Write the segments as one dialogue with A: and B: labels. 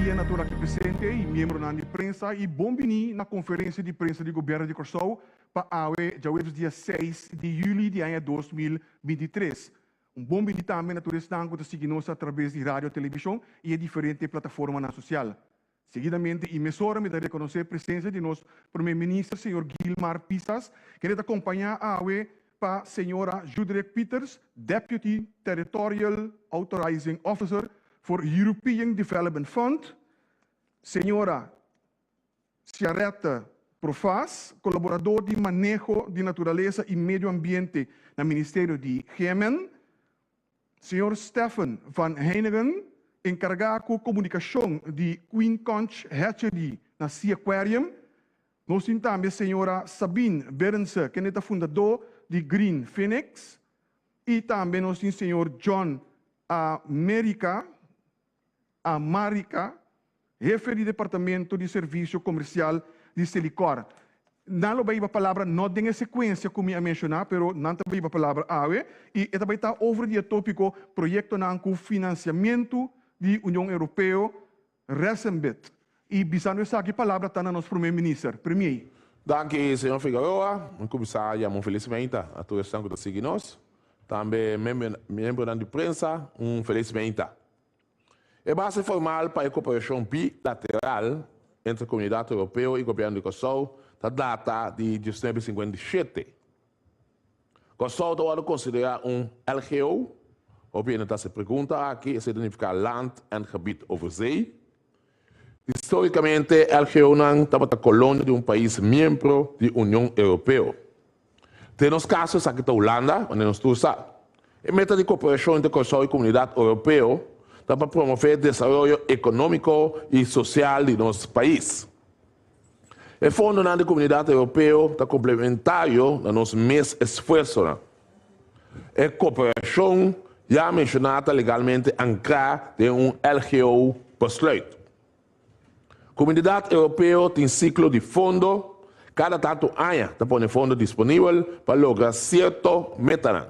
A: dia na tur aki presente i miembronan di prensa i bon bini na konferensia di prensa di Gobièrnu di Kòrsou pa awe djaweps dia seis di yüli di aña 2023. Un bon bini tambe na tur esnan ku ta sigui nos atrabes di radio, televishon i e diferente plataformanan sosial. Seguidamente i mesora mi ta rekonosé presensia di nos Prome Minister señor Gilmar Pisas, kende ta kompañá awe pa señora Judrick Pieters, Deputy Territorial Authorizing Officer for European Development Fund, señora Ciarette Profas, kolaborador di Maneho di Naturalesa i Medio Ambiente na Ministerio di GMN, Señor Stephen van Heyningen, enkargá ku komunikashon di Queen Conch Hatchery na Sea Aquarium. Nos tin tambe señora Sabine Berendse, kende ta fundadó di Green Phoenix. I tambe nos tin señor John America, Amarica, Hefe di Departamento di Servisio Komersial di Selikor. Nan lo bai hiba palabra no den e sekuensia ku mi a menshoná, pero nan ta bai hiba palabra awe i e ta bai ta over di e tópiko Proyektonan ku Finansiamentu di Union Europeo, Resenbit. I bisando esaki palabra ta na nos Prome Minister. Premier.
B: Danki señor Figueroa. Mi kuminsá yama un felis meinta a tur esnan ku ta sigui nos. Tambe miembronan di prensa un felis meinta. E base formal pa e koperashon bilateral entre Komunidat Europeo i Gobièrnu di Kòrsou ta data di 1957. Kòrsou ta wòrdu konsiderá un LGO, hopi hende ta hasi pregunta aki, esei ta nifiká Land en Gebied over Zee. Histórikamente LGOnan tabata kolonia di un pais miembro di Union Europeo. Den nos kaso esaki ta Hulanda, manera nos tur sa. E meta di koperashon entre Kòrsou i Komunidat Oropeo ta pa promové desaroyo ekonómiko i sosial di nos pais. E fondonan di Komunidat Europeo ta komplementario na nos mes esfuersonan. E koperashon ya menshoná ta legalmente ankrá den un LGO Besluit. Komunidat Europeo tin siklo di fondo, kada tantu aña ta pone fondo disponibel pa logra sierto metanan.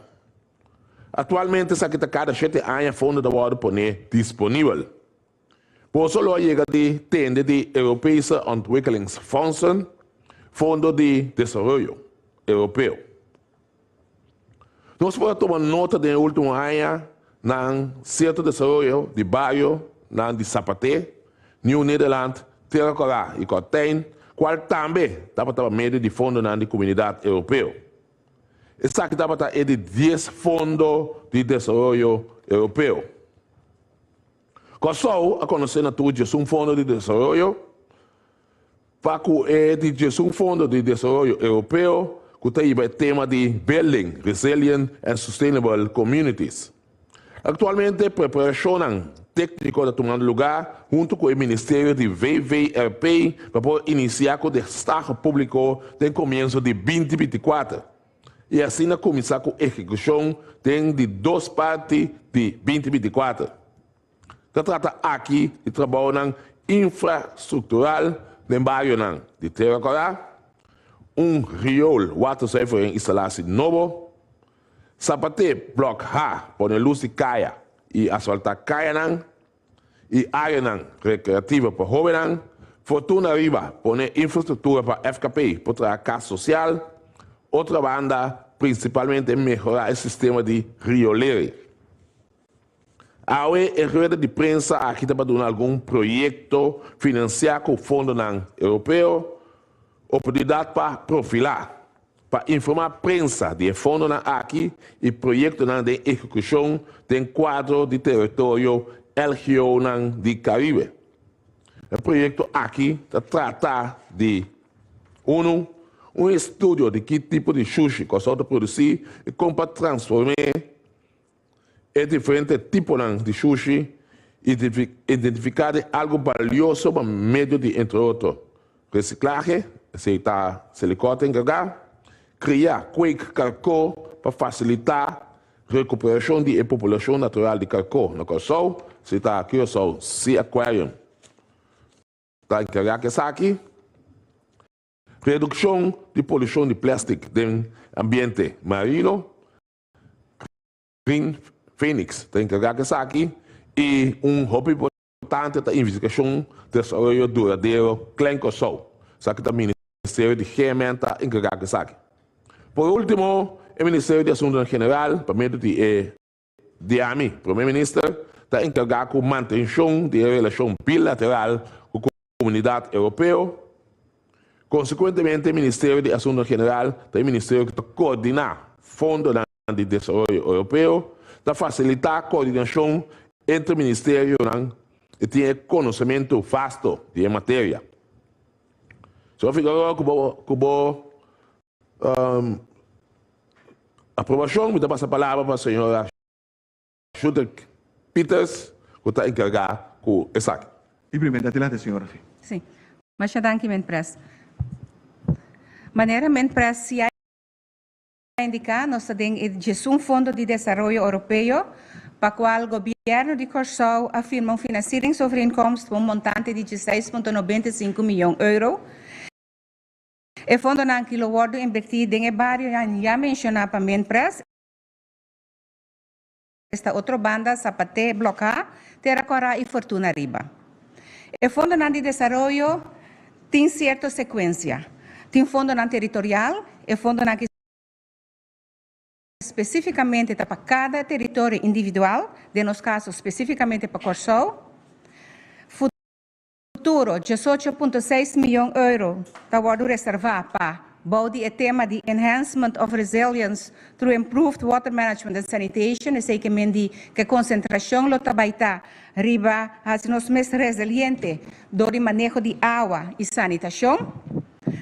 B: Aktualmente esaki ta kada shete aña fondo ta wòrdu pone disponibel. Boso lo a yega di tende di Europese Ontwikkelingsfondsen, Fondo di Desaroyo Europeo. Nos por a tuma nota den e ultimo aña nan sierto desaroyo di bario nan di Sapaté, Nieuw Nederland, Tera Kòrá i Kòrtijn, kual tambe tabata pa medio di fondonan di Komunidat Europeo. Esaki tabata e di dies fondo di desaroyo europeo. Kòrsou a konosé na tur 11 fondo di desaroyo. Pa ku e di 11 Fondo di Desaroyo Europeo ku ta hiba e tema di Building Resilient and Sustainable Communities. Aktualmente preparashonnan tékniko ta tumando lugá huntu ku e Ministerio di VVRP pa por inisiá ku destaho públiko den komienso di 2024 i asina kuminsá ku ehekushon den di dos parti di 2024. Ta trata aki di trabounan infrastruktural den barionan di Tera Kòrá, un riool waterzuivering instalatie nobo, Sapaté Blòk H pone lus di kaya i asfaltá kayanan i áreanan rekreativo pa hóbennan, Fortuna Ariba pone infrastruktura pa FKP por traha kas sosial, Otrabanda prinsipalmente mehorá e sistema di rioleri. Awe e rueda di prensa aki ta pa duna algun proyekto finansiá ku fondonan europeo oportunidat pa profilá, pa informá prensa di e fondonan aki i proyektonan den ehekushon den kuadro di teritorio LGOnan di Karibe. E proyekto aki ta trata di, unu, un estudio di ki tipo di shushi Kòrsou ta produsí i kon pa transform'é E diferente tiponan di shushi identifiká den algu balioso pa medio di entre otro resiklahe, esei ta Selikor ta enkargá, kria, kweek karkó pa fasilitá rekuperashon di e populashon natural di karkó na Kòrsou, esei ta Curaçao Sea Aquarium ta enkargá ku esaki. Redukshon di polushon di plèstik den ambiente marino. Green Phoenix ta enkargá ku esaki i un hopi importante. importante ta investigashon, desaroyo duradero Klein Kòrsou. Esaki ta Ministerio di GMN ta enkargá ku esaki. Por último, e Ministerio di Asuntunan General, pa medio di e di ami, Prome Minister, ta enkargá ku mantenshon di e relashon bilateral ku Komunidat Europeo. Konsekuentemente, Ministerio di Asuntunan General ta e ministerio ku ta koordiná fondonan di desaroyo europeo, ta fasilitá koordinashon entre ministerionan i tin e konosementu vasto di e materia. Señor Figueroa, ku bo ku bo aprobashon mi ta pasa palabra pa señora Shuter Pieters ku ta enkargá ku esaki.
A: Libremente adelante señora.
C: Sí. Masha danki men pres. Manera men pres si a indiká nos ta den e djesun Fondo di Desaroyo Oropeo pa kual Gobièrnu di Kòrsou a firma un financieringsovereenkomst pa un montante di 16.95 miyon euro. E fondonan aki lo wòrdu inbertí den e barionan ya menshoná pa Minpres, esta Otrobanda, Sapaté, Blòk A, Tera Kòrá i Fortuna Riba. E fondonan di desaroyo tin sierto sekuensia. Tin fondonan teritorial, e fondonan aki spesífikamente ta pa kada teritorio individual, den nos kaso spesífikamente pa Kòrsou. Futuro, 18.6 miyon euro ta wòrdu reservá pa bou di e tema di Enhancement of Resilience through Improved Water Management and Sanitation, esei ke men di ke konsentrashon lo ta bai ta riba hasi nos mes resiliente dor di maneho di awa i sanitashon.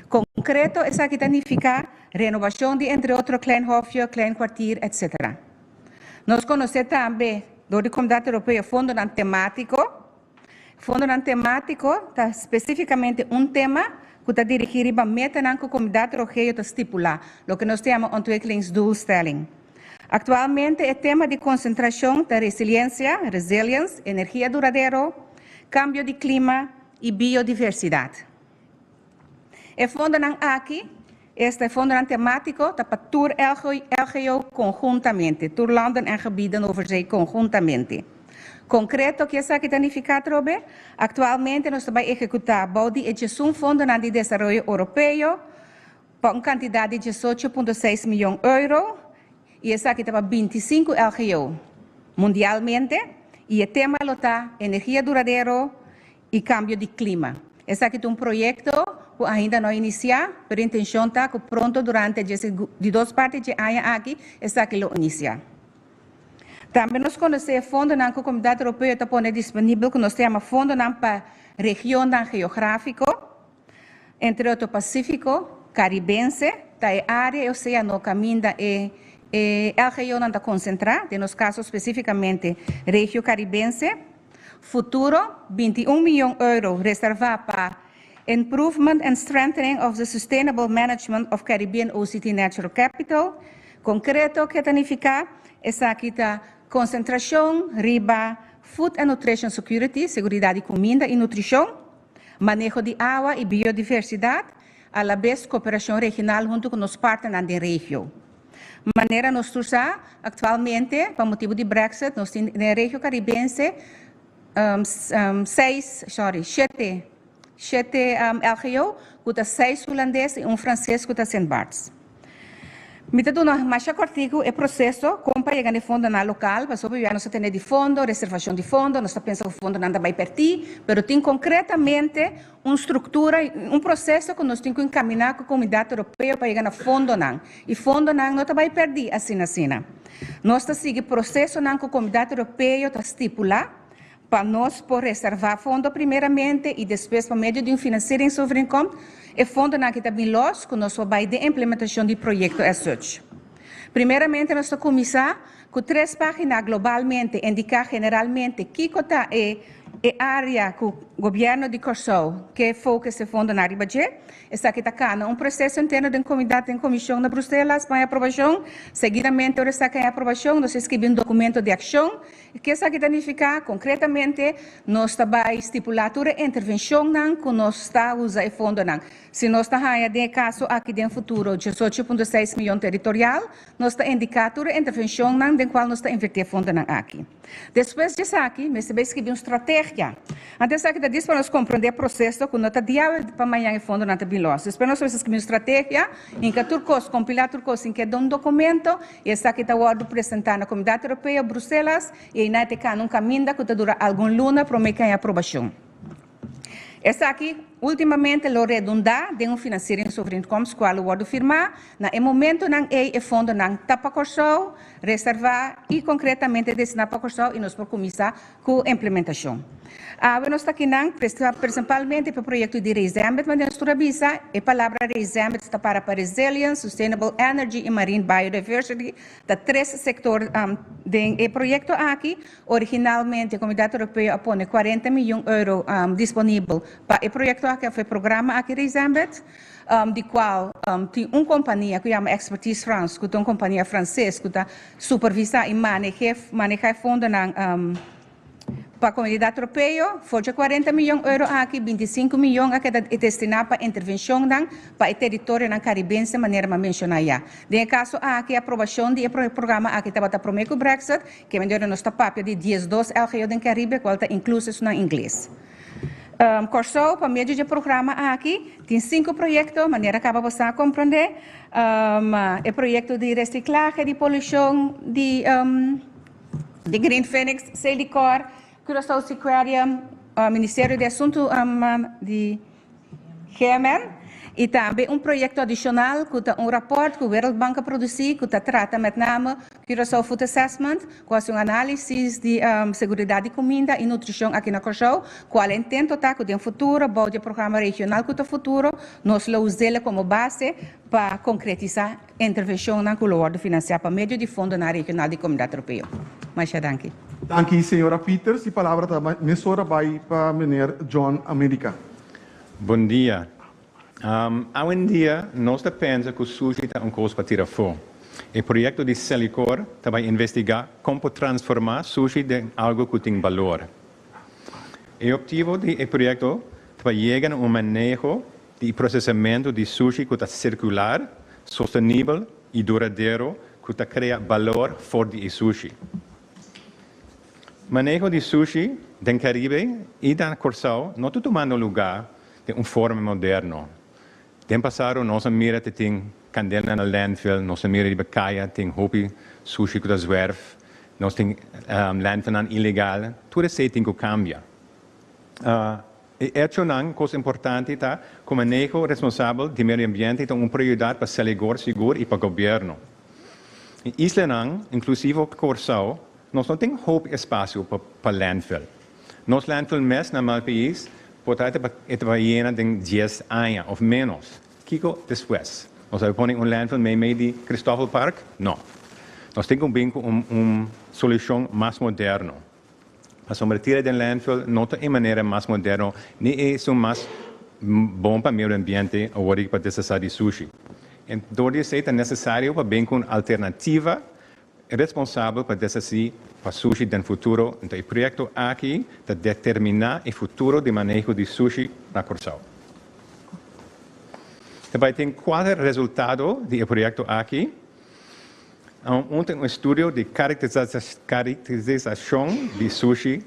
C: Konkreto esaki ta nifiká renobashon di entre otro Klein Hofje, Klein Kwartier, etc. Nos konosé tambe dor di Komunidat Europeo fondonan temátiko. Fondonan temátiko ta spesífikamente un tema ku ta dirigí riba metanan ku Komunidat Rogeo ta stipulá, loke nos ta yama ontwikkelingsdoelstelling. Aktualmente e tema di konsentrashon ta resiliensia, resilience, energia duradero, kambio di klima i biodiversidat. E fondonan aki, esta e fondonan temátiko, ta pa tur LGO konhuntamente, tur landen en gebieden overzee konhuntamente. Konkreto ke esaki ta nifiká atrobe? Aktualmente nos ta bai ehekutá bou di e 11 fondonan di desaroyo oropeo pa un kantidat di 18.6 mion euro i esaki ta pa 25 LGO mundialmente i e tema lo ta energia duradero i kambio di klima. Esaki ta un proyekto ku ainda no a inisiá, pero intenshon ta ku pronto durante di dos parti dje aña aki esaki lo inisiá. Tambe nos konosé e fondonan ku Komunidat Europeo ta pone disponibel ku nos ta yama fondonan pa regionnan geográfiko, entre otro Pasífiko, Karibense, ta e área e oséano kaminda e e LGOnan ta konsentrá, den nos kaso spesífikamente Regio Karibense. Futuro, 21 mion euro reservá pa Improvement and Strengthening of the Sustainable Management of Caribbean OCT Natural Capital. Konkreto ke ta nifiká? Esaki ta konsentrashon riba food and nutrition security, seguridat di kuminda i nutrishon, maneho di awa i biodiversidat, alabes koperashon regional huntu ku nos partnernan den regio. Manera nos tur sa, aktualmente pa motibu di Brexit nos tin den regio karibense seis, sorry, shete, shete LGO ku ta seis hulandes i un franses ku ta Sint Barts. Mi ta duna masha kòrtiku e proseso kon pa yega na e fondonan lokal, pasobra ya nos ta tene di fondo, reservashon di fondo, nos ta pensa ku fondonan ta bai pèrtí, pero tin konkretamente un struktura i un proseso ku nos tin ku enkaminá ku Komunidat Europeo pa yega na fondonan. I fondonan no ta bai pèrdí asina asina. Nos ta sigui prosesonan ku Komunidat Europeo ta stipulá pa nos por reservá fondo primeramente i despues pa medio di un financieringsovereenkomst e fondonan aki ta bin lòs ku nos por bai den implementashon di proyekto as such. Primeramente nos ta kuminsá ku tres página globalmente indiká generalmente kiko ta e e área ku Gobièrnu di Kòrsou ke focus e fondonan riba dje. Esaki ta kana un proseso interno den komunidat den komishon na Bruselas pa haña aprobashon. Seguidamente ora esaki haña aprobashon nos ta skibi un dokumento di akshon. Ke esaki ta nifiká? Konkretamente nos ta bai stipulá tur e intervenshonnan ku nos ta usa e fondonan. Si nos ta haña den e kaso aki den futuro 18.6 miyon teritorial, nos ta indiká tur e intervenshonnan den kual nos ta invertí e fondonan aki. Despues di esaki mester bai skibi un strategia. strategia. Anto esaki ta dis pa nos komprondé e proseso ku no ta diawe pa mañan e fondonan ta bin lòs. Despues nos mester skirbi un strategia, hinka tur kos, kompilá tur kos, hinka den un dokumento i esaki ta wòrdu presentá na Komunidat Europeo, Bruselas, i einan e ta kana un kaminda ku ta dura algun luna promé ku haña aprobashon. Esaki ultimamente lo redundá den un financieringsovereenkomst kual lo wòrdu firmá. Na e momentonan ei e fondonan ta pa Kòrsou, reservá i konkretamente destiná pa Kòrsou i nos por kuminsá ku implementashon. Awe nos ta kinan prinsipalmente pa e proyekto di Resembit, manera nos tur a bisa, e palabra Resembit ta para pa Resilience, Sustainable Energy i Marine Biodiversity, ta tres sektor den e proyekto aki. Originalmente Komunidat Europeo a pone 40 miyon euro disponibel pa e proyekto aki òf e programa aki Resembit, di kual tin un kompania ku yama Expertise France ku ta un kompania franses ku ta supervisá i maneha e fondonan pa Komunidat Europeo. For dje 40 miyon euro aki, 25 miyon a keda destiná pa intervenshonnan pa e teritorionan karibense manera mi a menshoná ya. Den e kaso aki aprobashon di e programa aki tabata promé ku Brexit. Ke manera nos ta papia di 12 LGO den Caribe kual ta inkluso esunnan ingles. Kòrsou pa medio dje programa aki tin sinku proyekto manera kaba bo sa komprondé. E proyekto di resiklahe di polushon di di Green Phoenix, Selikor, Curaçao Seaquarium, Ministerio di Asuntu di GMN, i tambe un proyekto adishonal ku ta un rapòrt ku Wereldbank a produsí ku ta trata met name Curaçao Food Assessment, ku hasi un análisis di seguridat di kuminda i nutrishon aki na Kòrsou, kual e intento ta ku den futuro bou di e programa regional ku ta futuro nos lo us'el komo base pa konkretisá intervenshonnan ku lo wòrdu finansiá pa medio di fondonan regional di Komunidat Europeo. Masha danki.
A: Danki señora Pieters y palabra ta mesora bay pa meneer John America.
D: Bon dia. Awendia nos ta pensa ku sushi ta un kos pa tira afó. E proyekto di Selikor ta bai investigá kon por transformá sushi den algu ku tin balor. E optivo di e proyekto ta pa yega na un maneho di prosesamentu di sushi ku ta sirkular, sostenibel i duradero ku ta krea balor for di e sushi. Maneho di sushi den Karibe i na Kòrsou no ta tumando lugá den un forma moderno. Den pasado nos a mira te tin kandela na landfill, nos a mira riba kaya tin hopi sushi ku ta zwerf, nos tin landfillnan ilegal, tur esei tin ku kambia. E echonan, kos importante ta ku maneho responsabel di medio ambiente ta un prioridat pa Seligor sigur i pa gobièrnu. E islanan, inklusivo Kòrsou, nos no tin hopi espasio pa landfill. Nos landfill mes na Malpais por ta e ta bai yena den dies aña òf ménos. Kiko despues? Nos a pone un landfill meimei di Christoffel Park? No. Nos tin ku bin ku un solushon mas moderno. Pasobra tira den landfill no ta e manera mas moderno ni e esun mas bon pa medio ambiente awor di pa deshasá di sushi. En dor di esei ta nesesario pa bin ku un alternativa responsabel pa deshasí pa sushi den futuro. Enton e proyekto aki ta determiná e futuro di maneho di sushi na Kòrsou. Ta bai tin kuater resultado di e proyekto aki. Un ta un estudio di karakterisashon di sushi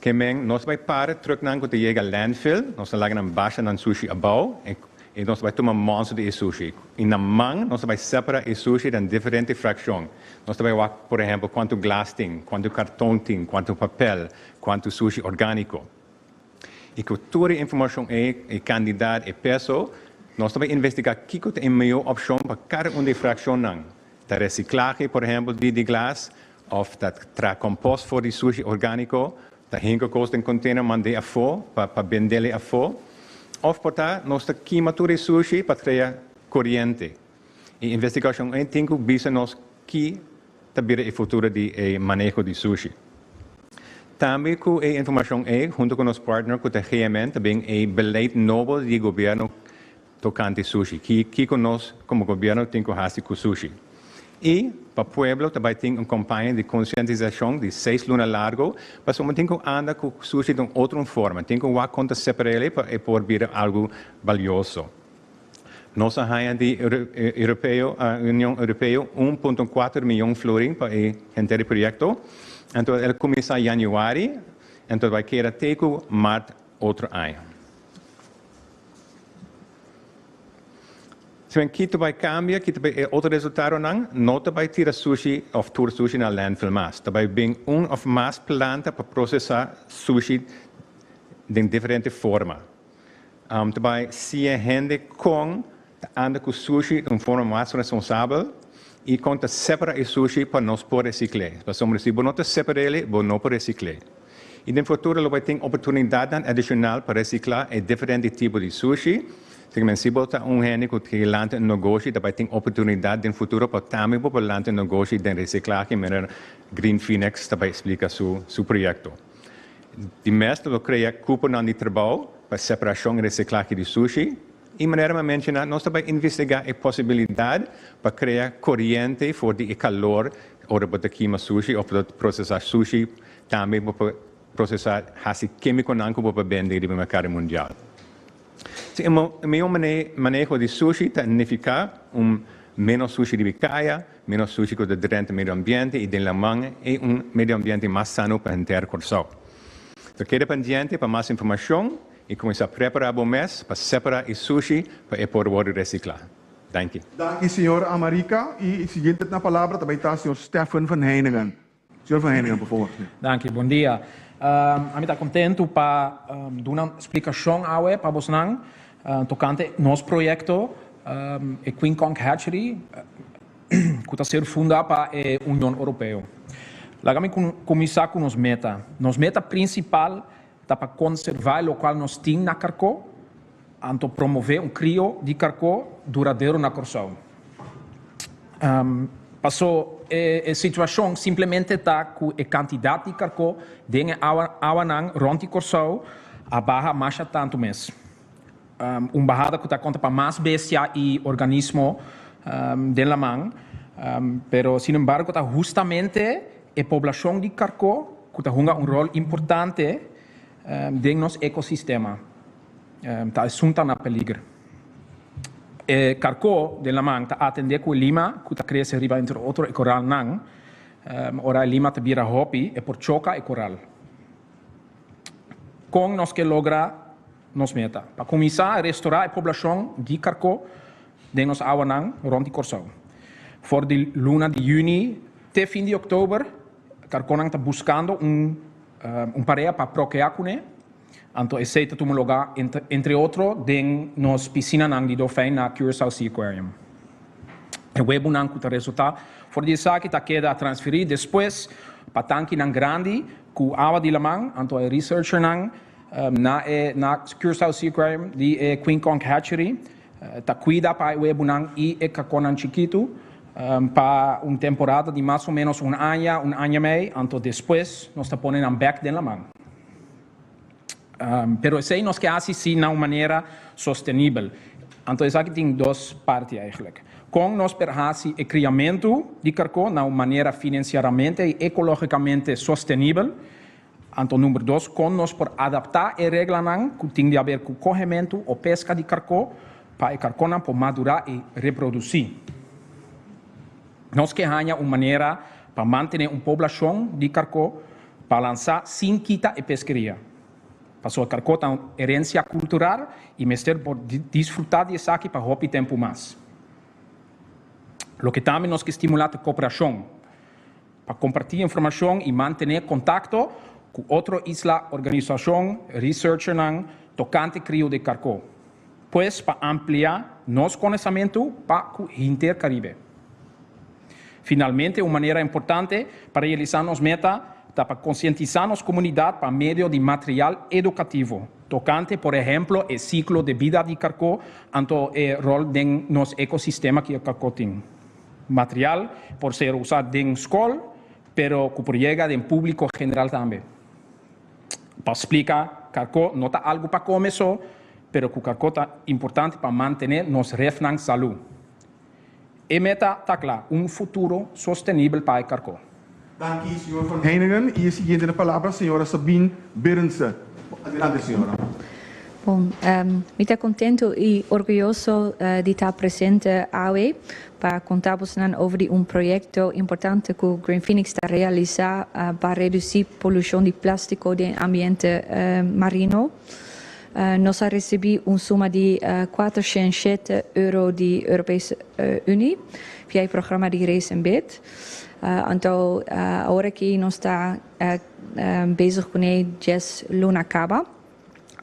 D: ke men nos bai para truknan ku ta yega landfill, nos ta laga nan basha nan sushi abou i nos ta bai tuma mònster di e sushi. I na man nos ta bai separa e sushi den diferente frakshon. Nos ta bai wak por ehèmpel kuantu glas tin, kuantu karton tin, kuantu papel, kuantu sushi orgániko. I ku tur e informashon ei, e kandidat, e peso, nos ta bai investigá kiko ta e mihó opshon pa kada un di e frakshonnan. Ta resiklahe, por ehèmpel, di di glas, òf ta traha kòmpòst for di sushi orgániko, ta hinka kos den kontener mand'é afó pa pa bend'é afó, òf por ta nos ta kima tur e sushi pa krea koriente. E investigashon ei tin ku bisa nos ki ta bira e futuro di e maneho di sushi. Tambe ku e informashon ei, huntu ku nos partner ku ta GMN, ta bin e beleid nobo di gobièrnu tokante sushi. Ki kiko nos komo gobièrnu tin ku hasi ku sushi. I pa pueblo ta bai tin un kampaña di konsientisashon di seis luna largu, pasobra tin ku anda ku sushi den otro forma. Tin ku wak kon ta separ'é pa e por bira algu balioso. Nos a haña di Europeo, Union Europeo 1.4 miyon florin pa e henter e proyekto. Anto el kuminsá yanüari. Anto bai keda te ku mart otro aña. Si men kito bai kambia, kito bai e otro resultadonan, no ta bai tira sushi òf tur sushi na landfill mas. Ta bai bin un òf mas planta pa prosesá sushi den diferente forma. Ta bai siña hende kon ta anda ku sushi den un forma mas responsabel i kon ta separá e sushi pa nos por resikl'é. Pasobra si bo no ta separ'é, bo no por resikl'é. I den futuro lo bai tin oportunidatnan adishonal pa resiklá e diferente tipo di sushi. Sigimente si bo ta un hende ku ke lanta un negoshi ta bai tin oportunidat den futuro pa tambe bo por lanta un negoshi den resiklahe manera Green Phoenix ta bai splika su su proyekto. Di mes lo krea kuponan di trabou pa separashon i resiklahe di sushi. I manera mi a menshoná nos ta bai investigá e posibilidat pa krea koriente for di e kalor ora bo ta kima sushi òf bo ta prosesá sushi. Tambe bo por prosesá hasi kímikonan ku bo por bende riba merkado mundial. Si e mihó maneho di sushi ta nifiká un ménos sushi riba e kaya, ménos sushi ku ta drenta medio ambiente i den laman i un medio ambiente mas sano pa henter Kòrsou. So keda pendiente pa mas informashon i kuminsá prepará bo mes pa separá e sushi pa e por wòrdu resiklá. Danki.
A: Danki señor Amarika i siguiente na palabra ta bai ta señor Stephen van Heyningen. Señor Van Heyningen, por favor.
E: Danki, bon dia. Ami ta kontentu pa duna splikashon awe pa bosnan tokante nos proyekto e Queen Conch Hatchery ku ta ser funda pa e Union Oropeo. Laga mi kuminsá ku nos meta. Nos meta prinsipal ta pa konservá e lokual nos tin na karkó anto promové un krio di karkó duradero na Kòrsou. Paso e situashon simplemente ta ku e kantidat di karkó den e awanan rònt di Kòrsou a baha masha tantu mes. Un bahada ku ta konta pa mas bestia i organismo den laman, pero sinembargo ta hustamente e poblashon di karkó ku ta hunga un ròl importante den nos ekosistema ta esun ta na peliger. E karkó den laman ta atendé ku e lima ku ta krese riba entre otro e koralnan. Ora e lima ta bira hopi e por choka e koral. Kon nos ke logra nos meta? Pa kuminsá restorá e poblashon di karkó den nos awanan rònt di Kòrsou. For di luna di yüni te fin di òktober karkónan ta buskando un un pareha pa prokeá kuné. Anto esei ta tuma lugá entre otro den nos pisinanan di dofijn na Curaçao Sea Aquarium. E webunan ku ta resultá for di esaki ta keda transferí despues pa tankinan grandi ku awa di laman. Anto e researchernan na e na Curaçao Sea Aquarium di e Queen Conch Hatchery ta kuida pa e webunan i e kakonan chikitu pa un temporada di mas o ménos un aña, un aña mei, anto despues nos ta pone nan bèk den laman. Pero esei nos ke hasi si na un manera sostenibel. Anto esaki tin dos parti eigenlijk. Kon nos per hasi e kriamentu di karkó na un manera finansieramente i ekológikamente sostenibel? Anto number dos, kon nos por adaptá e reglanan ku tin di haber ku kohementu o peska di karkó pa e karkónan por madurá i reprodusí? Nos ke haña un manera pa mantené un poblashon di karkó balansá sin kita e peskeria. Pasobra karkó ta un herensia kultural i mester por disfrutá di esaki pa hopi tempu mas. Loke tambe nos ke stimulá ta koperashon pa kompartí informashon i mantené kontakto ku otro isla, organisashon, researchernan tokante krio di karkó. Pues pa amplia nos konosamentu pa ku hinter Karibe. Finalmente un manera importante pa realisá nos meta ta pa konsientisá nos komunidat pa medio di material edukativo tokante por ehemplo e siklo de bida di karkó anto e ròl den nos ekosistema ku e karkó tin. Material por ser usá den skol pero ku por yega den públiko general tambe. Pa splika, karkó no ta algu pa kome so, pero ku karkó ta importante pa mantené nos refnan salú. E meta ta kla, un futuro sostenibel pa e karkó.
A: Danki, señor Van Heyningen. Y e siguiente na palabra, señora Sabine Berendse. Adelante, señora.
F: Bon, mi ta kontentu i orguyoso di ta presente awe pa konta bosonan over di un proyekto importante ku Green Phenix ta realisá pa redusí polushon di plástiko den ambiente marino. Nos a risibí un suma di 407 euro di Europese Unie via e programa di Race and Bid. Anto awor aki nos ta bezig kuné 10 luna kaba.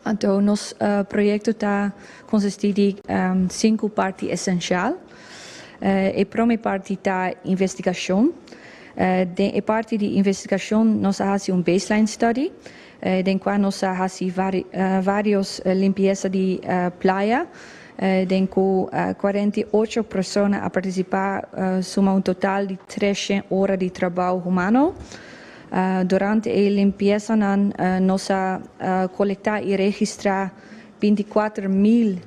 F: Anto nos proyekto ta konsistí di sinku parti esensial. E promé parti ta investigashon. Den e parti di investigashon nos a hasi un baseline study den kua nos a hasi vários limpiesa di playa den ku 48 persona a partisipá, suma un total di 300 ora di trabou humano. Durante e limpiesanan nos a kolektá i registrá 24.000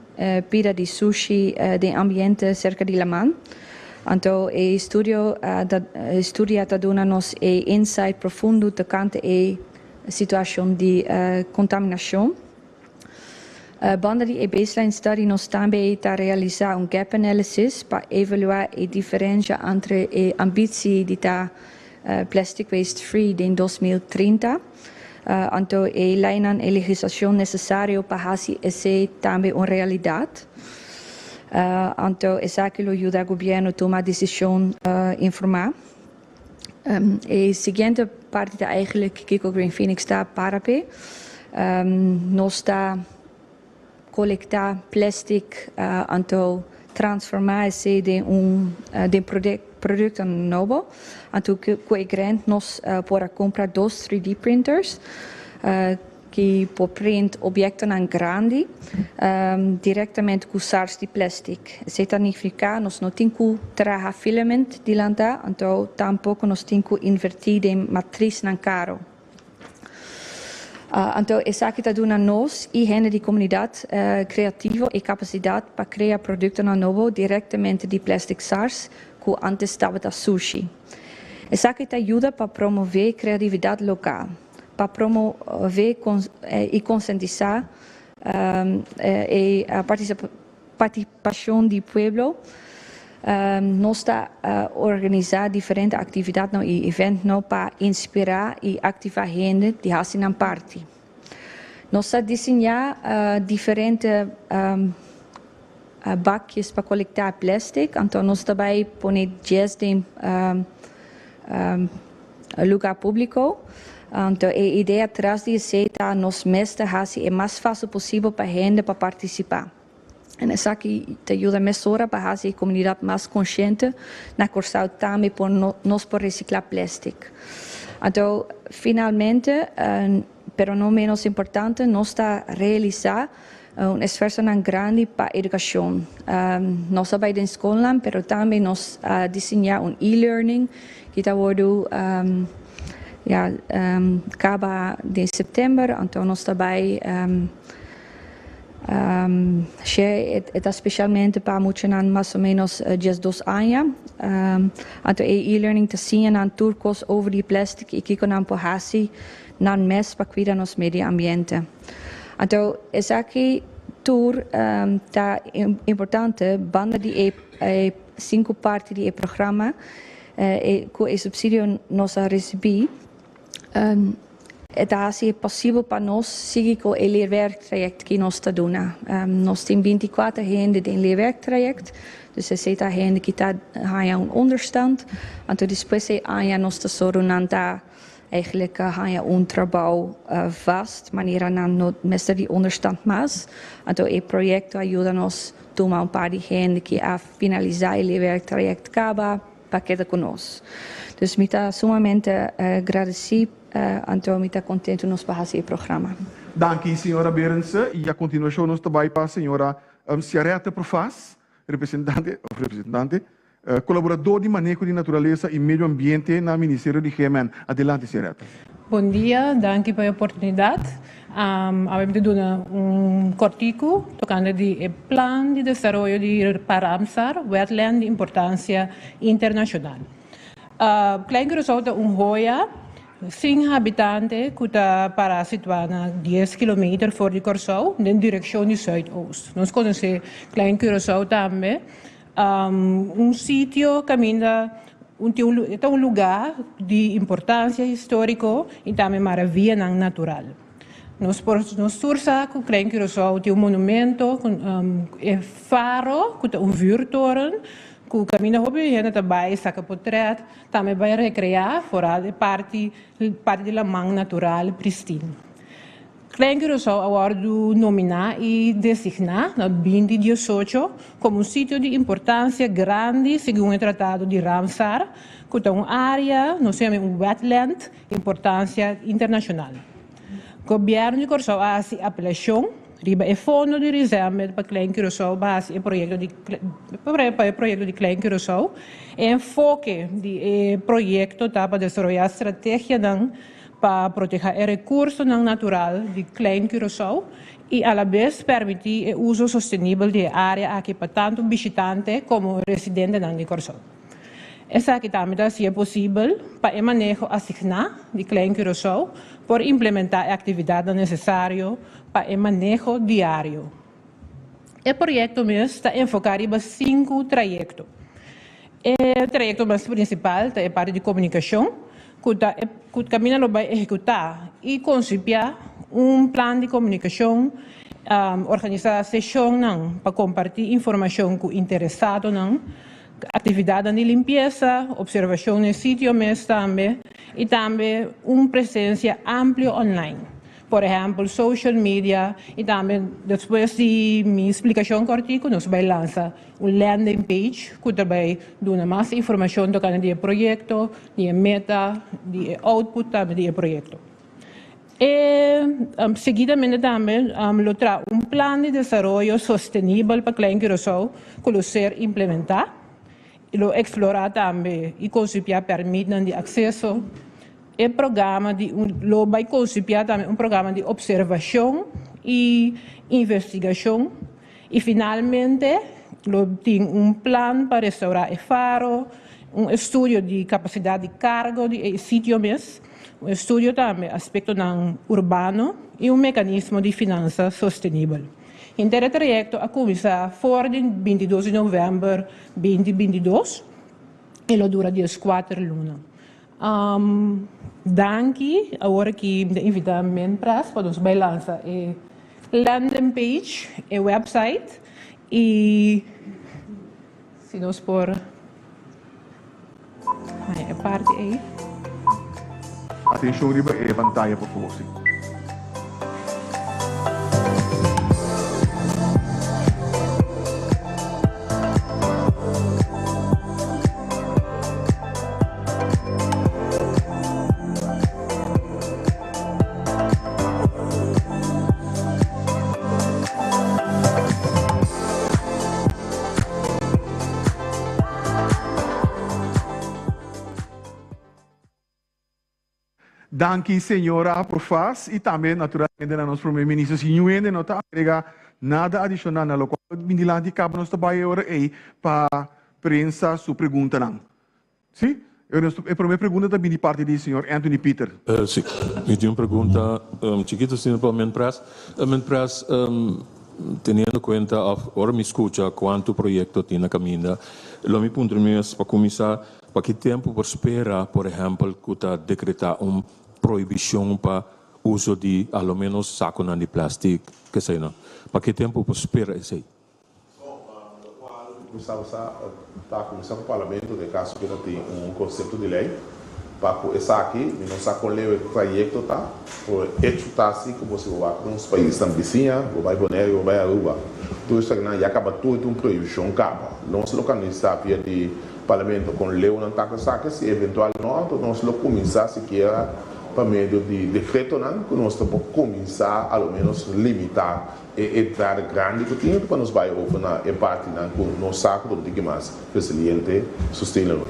F: pida di sushi den ambiente serka di laman. Anto e estudio studia ta duna nos e insight profundo tokante e situashon di kontaminashon. Banda di e baseline study nos tambe ta realisá un gap analysis pa evaluá e diferensha entre e ambitsie di ta plastic waste free den 2030 anto e leinan e legislashon nesesario pa hasi esei tambe un realidat. Anto esaki lo yuda gobièrnu tuma desishon informá. E siguiente parti ta eigenlijk kiko Green Phenix ta para p'e. Nos ta kolektá plastic anto transformá esei den un den produktonan nobo. Anto ku e grant nos por a kumpra dos 3D printers ki por print obiektonan grandi direktamente ku sars di plastic. Esei ta nifiká nos no tin ku traha filament dilantá, anto tampoko nos tin ku invertí den matrisnan karo. Anto esaki ta duna nos i hende di komunidat kreativo e kapasidat pa krea produktonan nobo direktamente di plastic sars ku antes tabata sushi. Esaki ta yuda pa promové kreatividat lokal, pa promové i konsientisá e partipashon di pueblo. Nos ta organisá diferente aktividatnan i eventnan pa inspirá i aktivá hende di hasi nan parti. Nos ta diseñá diferente bakjes pa kolektá plèstik, anto nos ta bai pone 10 den lugá públiko. Anto e idea tras di esei ta nos mes ta hasi e mas fásil posibel pa hende pa partisipá. En esaki ta yuda mesora pa hasi e komunidat mas konsiente na Kòrsou tambe por nos por resiklá plèstik. Anto finalmente, pero no ménos importante, nos ta realisá un esfuersonan grandi pa edukashon. Nos a bai den skolnan, pero tambe nos a diseñá un e-learning ki ta wòrdu ya kaba den sèptèmber. Anto nos ta bai share e ta spesialmente pa muchanan mas o ménos 12 aña. Anto e e-learning ta siña nan tur kos over di plèstik i kiko nan por hasi nan mes pa kuida nos medio ambiente. Anto esaki tur ta importante banda di e sinku parti di e programa ku e supsidio nos a risibí. E ta hasi posibel pa nos sigui ku e leerwerktraject ku nos ta duna. Nos tin 24 hende den leerwerktraject, dus esei ta hende ku ta haña un onderstand. Anto despues e aña nos ta sòru nan ta eigenlijk haña un trabou vast, manera nan no mester di onderstand mas. Anto e proyekto a yuda nos tuma un par di hende ku a finalisá e leerwerktraject kaba pa keda ku nos. Dus mi ta sumamente gradesí, anto mi ta kontentu nos pa hasi e programa.
A: Danki, señora Berendse. I a kontinuashon nos ta bai pa señora Ciarette Profas, representante, of representante, kolaborador di maneho di naturalesa i medio ambiente na Ministerio di GMN. Adelante, Ciarette.
G: Bon dia, danki pa e oportunidat. Awe mi ta duna un kòrtiku tokante di e plan di desaroyo di pa Ramsar, wetland di importansia internashonal. Klein Curaçao ta un hoya. sin habitante ku ta pará situá na dies kilometer for di Kòrsou den direkshon di sùit-oost. Nos konosé Klein Curaçao tambe, un sitio kaminda un tin un ta un lugá di importansia históriko i tambe maravianan natural. Nos por nos tur sa ku Klein Curaçao tin un monumento ku e faro ku ta un vuurtoren ku kaminda hopi hende ta bai saka potrèt. Tambe bai rekreá foral e parti parti di laman natural pristin. Klein Curaçao a wòrdu nominá i designá na binti diesocho komo un sitio di importansia grandi segun e Tratado di Ramsar, ku ta un área, nos yama un wetland, importansia internashonal. Gobièrnu di Kòrsou a hasi apelashon riba e fondo di reserve pa Klein Curaçao pa hasi e proyekto di pa e proyekto di Klein Curaçao. E enfoke di e proyekto ta pa desaroyá strategianan pa protehá e rekursonan natural di Klein Curaçao i alabes permití e uso sostenibel di e área aki pa tantu bishitante komo residentenan di Kòrsou. Esaki tambe ta hasié posibel pa e maneho asigná di Klein Curaçao por implementá e aktividatnan nesesario pa e maneho diario. E proyekto mes ta enfoká riba sinku trayekto. E trayekto mas prinsipal ta e parti di komunikashon ku ta e ku kaminda lo bai ehekutá i konsipiá un plan di komunikashon, organisá seshonnan pa kompartí informashon ku interesadonan, Aktividatnan di limpiesa, opservashon den sitio mes tambe i tambe un presensia amplio online. Por ehèmpel social media i tambe despues di mi splikashon kòrtiku nos bai lansa un landing page ku ta bai duna mas informashon tokante di e proyekto, di e meta, di e output tambe di e proyekto. E seguidamente tambe lo traha un plan di desaroyo sostenibel pa Klein Curaçao ku lo ser implementá. Lo eksplorá tambe i konsipiá pèrmitnan di akseso. E programa di lo bai konsipiá tambe un programa di opservashon i investigashon. I finalmente lo tin un plan pa restourá e faro, un estudio di kapasidat di kargo di e sitio mes, un estudio tambe aspektonan urbano i un mekanismo di finansa sostenibel. Henter e trayekto a kuminsá for di bintidos di novèmber binti bintidos i lo dura dieskuater luna. Danki, awor aki mi ta invita Minpres pa nos bai lansa e landing page, e website y si nos por haña e parti ey.
A: Atencion riba e pantaya por favor si. Danki señora Profas y tambe naturalmente na nos Prome Minister. Si niun hende no ta agrega nada adicional na locual bin dilanti caba nos ta bay e ora ey pa prensa su preguntanan. Si, e prome pregunta ta bin di parti di señor Anthony Pieter.
B: Si, mi tin un pregunta chikito asina pa Minpres. Minpres, teniendo cuenta of ora mi scucha cuanto proyecto tin na caminda, lo mi puntra mi mes pa cuminsa Pa ki tempu por spera, por ehèmpel, ku ta dekretá un prohibishon pa uso di a lo ménos sakunan di plèstik, keseinan? Pa ki tempu por spera esei?
H: Lokual kuminsá usa ta kuminsá ku parlamento den kaso ku ta tin un konsepto di lei pa ku esaki mi no sa kon leu e trayekto ta pero echo ta si ku bo si bo wak nos paisnan bisiña bo bai Bonaire bo bai Aruba tur esakinan ya kaba tur tin un prohibishon kaba nos lo kanalisá via di Parlamento con leunan ta esaki, si eventual no, anto nos lo cuminsa sikiera pa medio di decretonan cu nos ta por cuminsa a lo menos limita e entrada grandi cu tin pa nos bay over na e partinan cu nos sa cu ta un tiki mas resiliente, sustainable.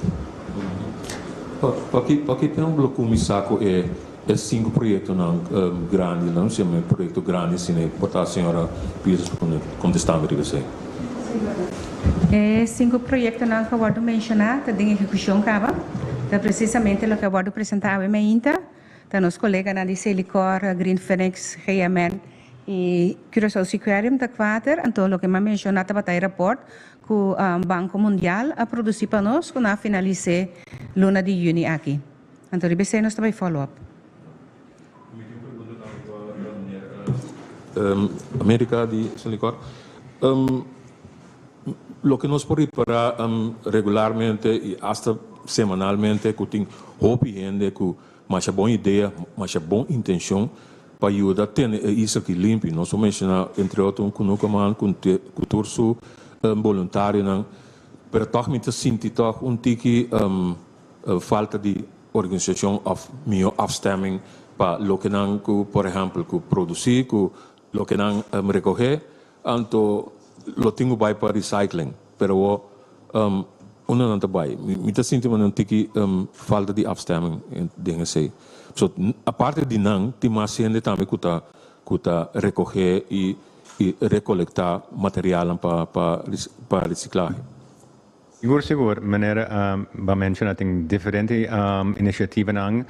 B: Pa ki tempo lo cuminsa cu e cinco proyectonan grandi, nan si e proyecto grandi asina e por ta señora Pieters por contesta mi riba esey.
C: E cinco proyectonan cu a wordo menciona ta den ehecucion caba, ta precisamente loke a wordo presenta awe mainta. Ta nos koleganan di Selikor, Green Phenix, GMN i Curaçao Seaquarium ta kuater. Anto loke mi a menshoná tabata e rapòrt ku Banko Mundial a produsí pa nos ku nan a finalis'é luna di yüni aki. Anto riba esei nos ta bai follow up.
I: Mi tin un pregunta tambe pa meneer America di Selikor. Loke nos por ripará regularmente i asta semanalmente ku tin hopi hende ku masha bon idea, masha bon intenshon pa yuda tene e isla aki limpi. Nos por menshoná entre otro un Kunukaman ku ku tur su boluntarionan, pero tòg mi ta sinti tòg un tiki falta di organisashon òf mihó afstemming pa loke nan ku por ehèmpel ku produsí ku loke nan rekohé. Anto lo tin ku bai pa recycling, pero awor unda nan ta bai? Mi ta sinti manera un tiki falta di afstemming den esei. So aparte di nan tin mas hende tambe ku ta ku ta rekohe i i rekolektá materialnan pa pa pa resiklahe.
D: Sigur sigur, manera bo a menciona tin diferente iniciativanan,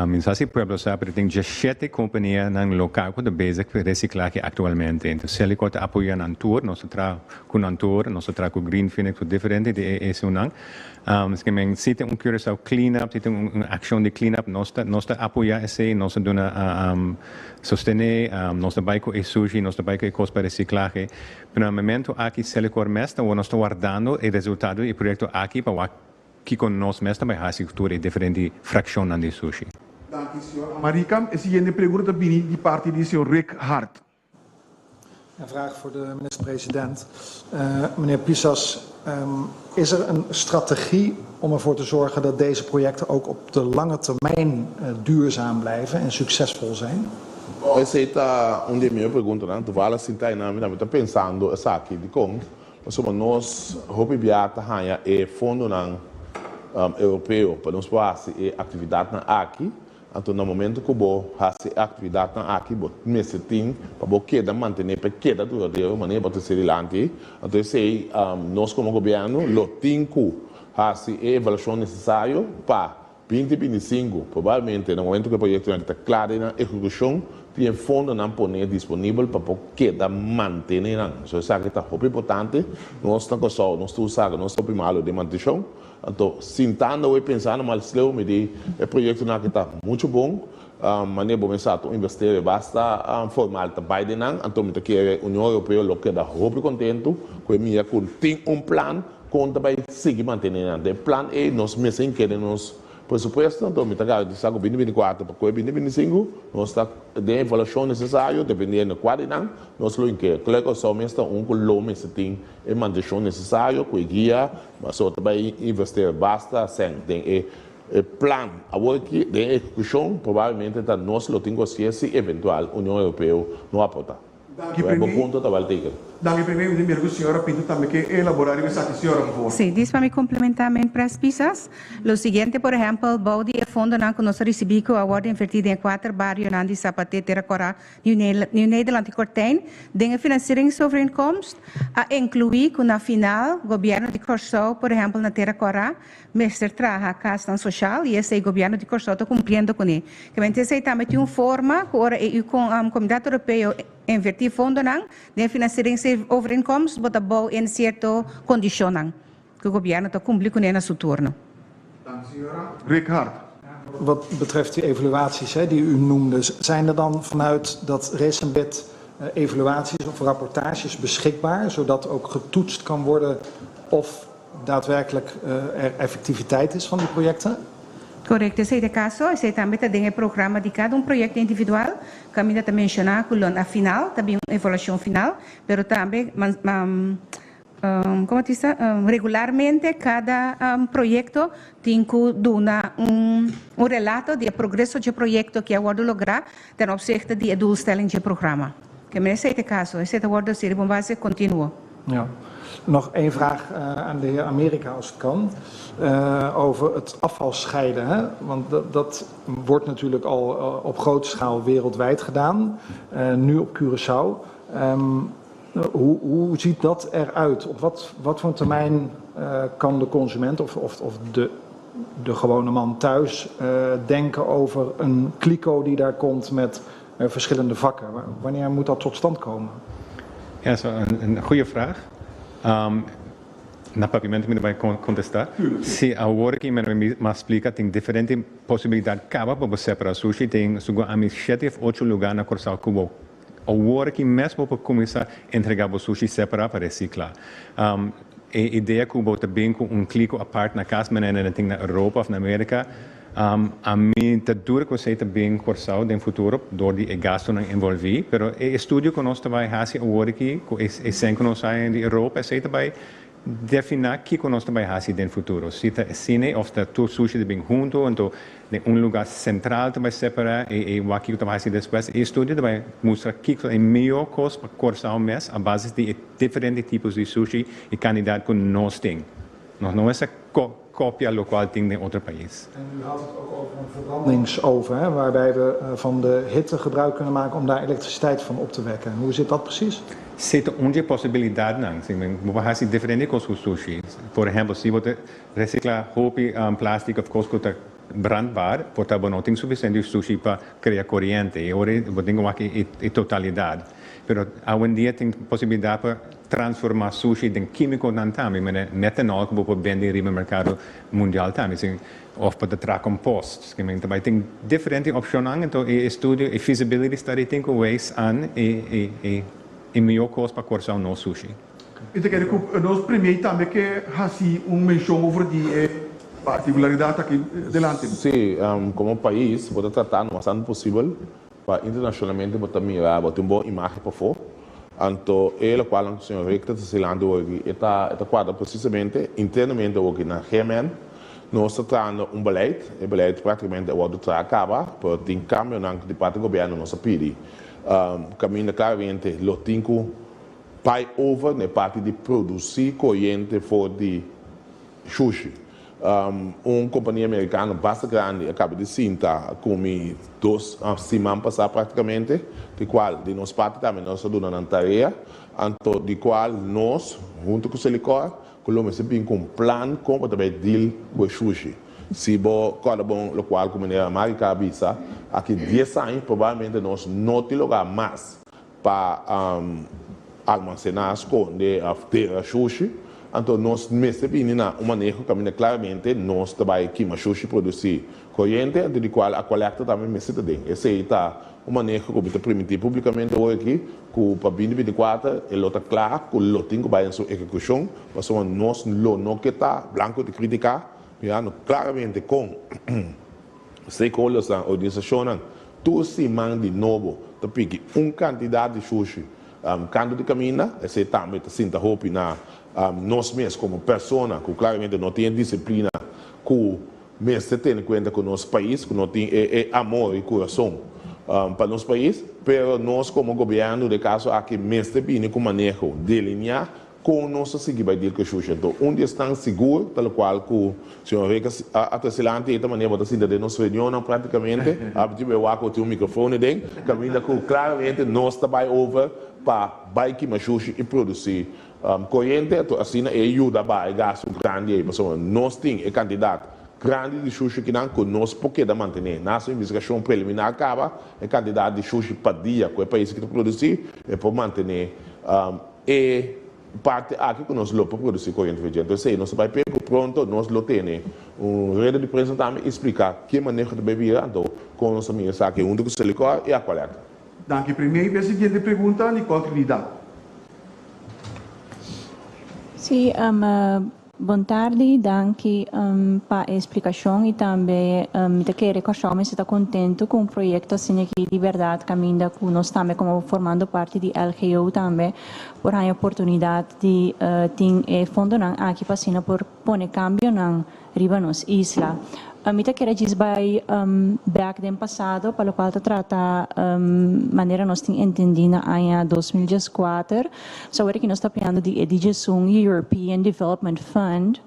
D: mi sa si pueblo sa pero tin diesshete companianan local cu ta bezig cu reciclahe actualmente, entonces Selikor ta apoya nan tur, nos ta traha cu nan tur, nos ta traha cu Green Phoenix cu diferente di e esunnan, esaki men si tin un Curaçao Clean Up, si tin un accion di clean up nos ta nos ta apoya esey, nos ta duna sostene, nos ta bay cu e sushi, nos ta bay cu e cos pa reciclahe. Pero na momento aki Selikor mes ta nos ta wardando e resultado di e proyekto aki pa wak kiko nos mes ta bai hasi ku tur e diferente frakshonnan di sushi.
A: Danki, señor Amarika. E siguiente pregunta ta bini di parti di señor Rick Hart.
J: Een vraag voor de minister-president. Meneer Pisas, is er een strategie om ervoor te zorgen dat deze projecten ook op de lange termijn duurzaam blijven en succesvol zijn?
B: Bon, esei ta un di e mihó preguntanan. Toevallig sinta einan mi tambe ta pensando esaki. Dikon? Pasobra nos hopi bia ta haña e fondonan europeo pa nos por hasi e aktividatnan aki. Anto na momento ku bo hasi e aktividatnan aki bo mester tin pa bo keda mantené pa e keda duradero manera bo ta hasi dilanti. Anto esei nos komo gobièrnu lo tin ku hasi e evaluashon nesesario pa 2025, probablemente na momento ku e proyektonan aki ta kla den nan ehekushon tin e fondonan poné disponibel pa por keda mantené nan. So esaki ta hopi importante. Nos na Kòrsou nos tur sa ku nos ta hopi malu den mantenshon. Anto, sintando awor i pensando mal sleu, mi di, e proyektonan aki ta muchu bon, manera bo mester ta un investeer basta formal ta bai den nan, anto mi ta kere Union Europeo lo keda hopi kontentu ku e mira ku tin un plan kon ta bai sigui mantene nan. Den plan ei nos mester inkere den nos presupuesto, anto mi ta garantisa ku 2024 pa koe 2025 nos ta den evaluashon nesesario dependiendo kua di nan nos lo inkere. Klek Kòrsou mes ta un ku lo mester tin e mantenshon nesesario ku e guia, pasobra ta bai investeer basta sèn den e plan. Awor aki den e ehekushon probablemente ta nos lo tin ku hasié si eventual Union Europeo no aportá.
A: Danki
B: Bo
A: Premier.
B: punto ta wel teken.
A: Danki Premier, mi ta mira ku señora Pinto tambe ke elaborá riba esaki. Señora, por favor.
C: Sí, dis pa mi komplementá men pres pisas. Lo siguiente, por ehèmpel, bou di e fondonan ku nos a risibí ku a wòrdu invertí den e kuater barionan di Sapaté, Tera Kòrá, Nieuw Nederland y Kortijn den e financieringsovereenkomst a inclui cu na final gobierno di Corsou, por ehempel na Tera Cora, mester traha casnan social y esey gobierno di Corsou ta cumpliendo cune. Kamente esey tambe tin un forma cu ora e Comunidad Europeo inverti fondonan den e financieringsovereenkomst bo ta bou en cierto condicionnan cu gobierno ta cumpli cune na su turno.
A: Dank señora. Rick Hart.
J: Wat betreft die evaluaties hè, die u noemde, zijn er dan vanuit dat Resembed evaluaties of rapportages beschikbaar, zodat ook getoetst kan worden of daadwerkelijk er effectiviteit is van die projecten?
C: Correcto, esei ta e caso. Esei tambe ta den e programa di cada un proyecto individual. Caminda ta menciona cu lo na final ta bin un evaluacion final, pero tambe Como ta bisa, regularmente cada proyecto tin cu duna un relato di e progreso dje proyecto ki a wordo logra ten opzichte di e doelstelling dje programa. Ke men esey ta e caso, esey ta wordo haci riba un base continuo.
J: Ja. Nog één vraag aan de heer Amerika als het kan. Over het afval scheiden. Hè? Want dat, dat wordt natuurlijk al op grote schaal wereldwijd gedaan. Nu op Curaçao. Hoe, hoe ziet dat eruit? Op wat, wat voor termijn kan de consument of, of, of de de gewone man thuis denken over een kliko die daar komt met verschillende vakken? Wanneer moet dat tot stand komen?
D: Ja, zo een goede vraag. Na papiamento mi bai kontestá. Si awor ku mi a splika, tin diferente posibilidat kaba pa separá sushi. Tin segun ami 7 òf 8 lugá na Kòrsou ku bo awor aki mes por kuminsá entregá bo sushi separá pa resiklá. E idea ku bo tambe ku un kliko apart na kas, manera tin na Europa òf na Amérika, ami ta duda ku esei tambe Kòrsou den futuro, dor di e gastonan envolví, pero e estudio ku nos bai hasi awor aki, ku e sen ku nos tin di Europa, esei tambe definí kiko nos bai hasi den futuro. Si ta asina òf ta tur sushi ta bin huntu, anto den un lugá sentral bai separá i kiko bai hasi despues. E estudio bai mustra kiko e mihó kos pa Kòrsou mes a base di diferente tipo di sushi i kantidat ku nos tin. Nos no ta kopia loke tin den otro pais.
J: En u had het ook over een verbrandingsoven, hè, waarbij we van de hitte gebruik kunnen maken om daar elektriciteit van op te wekken. Hoe zit dat precies?
D: Si tin posibilidatnan. Si, bo hasi diferente kos ku sushi. Por ehèmpel, si bo resiklá hopi plastic òf kos ku ta brandbaar, por ta no tin sufisiente sushi pa krea koriente. I awor bo tin aki e totalidat. Pero awendia tin posibilidat pa transformá sushi den kímikonan tambe, metanol ku bo por bende riba merkado mundial tambe, si, òf pa traha compost. Tambe tin diferente opshon, anto e estudio, e feasibility study tin ku wijs aan e mihó kos pa Kòrsou nos sushi.
A: I ta kere ku nos premier tambe ke hasi un menshon over di e partikularidat aki delante.
B: Si, komo pais, bo ta tratando mas tantu posibel pa internashonalmente bo ta mira, bo tin un bon imagen pafó. Anto, e lokual señor Richter ta señalando aki, e ta kuadra presisamente internamente aki na GMN. Nos ta trahando un beleid, e beleid práktikamente a traha kaba, pero tin kambionan di parti di gobièrnu nos a pidi. Kaminda klaramente lo tin ku bai over na parti di produsí koriente for di sushi. Un kompania amerikano bastante grandi a kaba di sinta ku mi 2 siman pasá práktikamente, di kual di nos parti tambe nos a duna nan tarea, anto di kual nos, huntu ku Selikor, ku lo mester bin ku un plan kon pa tambe deal ku sushi. Si bo kòrda bon lokual ku meneer Amerika a bisa, aki 10 aña probablemente nos no tin lugá mas pa almasená, skonde òf tira sushi. Anto nos mester bini na un maneho kaminda klaramente nos ta bai kima sushi produsí koriente, anto di kual Aqualectra tambe mester ta den. Esei ta un maneho ku mi ta primintí públikamente awor aki, ku pa 2024 e lo ta kla ku lo tin ku bai den su ehekushon, pasobra nos lo no ke ta blanko di kritiká, mirando klaramente kon stakeholders, organisashonnan, tur siman di nobo ta piki un kantidat di sushi kantu di kaminda. Esei tambe ta sinta hopi na nos mes komo persona ku klaramente no tin disiplina ku mester tene kuenta ku nos pais, ku no tin e amor i kurason pa nos pais, pero nos komo gobièrnu den kaso aki mester bini ku maneho delineá kon nos a sigui bai deal ku sushi. Anto un di esnan sigur ta lokual ku señor Reka a trese lanti e ta manera bo ta sinta den nos reunionnan práktikamente, a be wak ku tin un mikrofon den, kaminda ku klaramente nos ta bai over pa bai kima sushi i produsí koriente, anto asina e yuda baha e gastu grandi ei, pasobra nos tin e kantidat grandi di sushi kinan ku nos por keda mantené. Na su investigashon preliminar kaba, e kantidat di sushi pa dia ku e pais ku ta produsí, e por mantené e parti aki ku nos lo por produsí koriente. Anto esei nos bai pe ku pronto nos lo tene un rueda di prensa tambe i splika ki maneho ta bai bira, anto kon nos a mira esaki huntu ku Selikor i Aqualectra.
A: Danki, premier. E siguiente pregunta, Nicole Trinidad.
F: Si, bon tardi, danki pa e eksplikashon i tambe mi ta kere Kòrsou ta kontentu ku un proyekto asina aki di berdat kaminda ku nos tambe komo formando parti di LGO tambe por haña oportunidat di tin e fondonan aki pa asina por pone kambionan riba nos isla. Mi ta kere djis bai back den pasado, pa lokual ta trata manera nos tin entendí na aña 2004. So awor aki nos ta papiando di e 11 European Development Fund.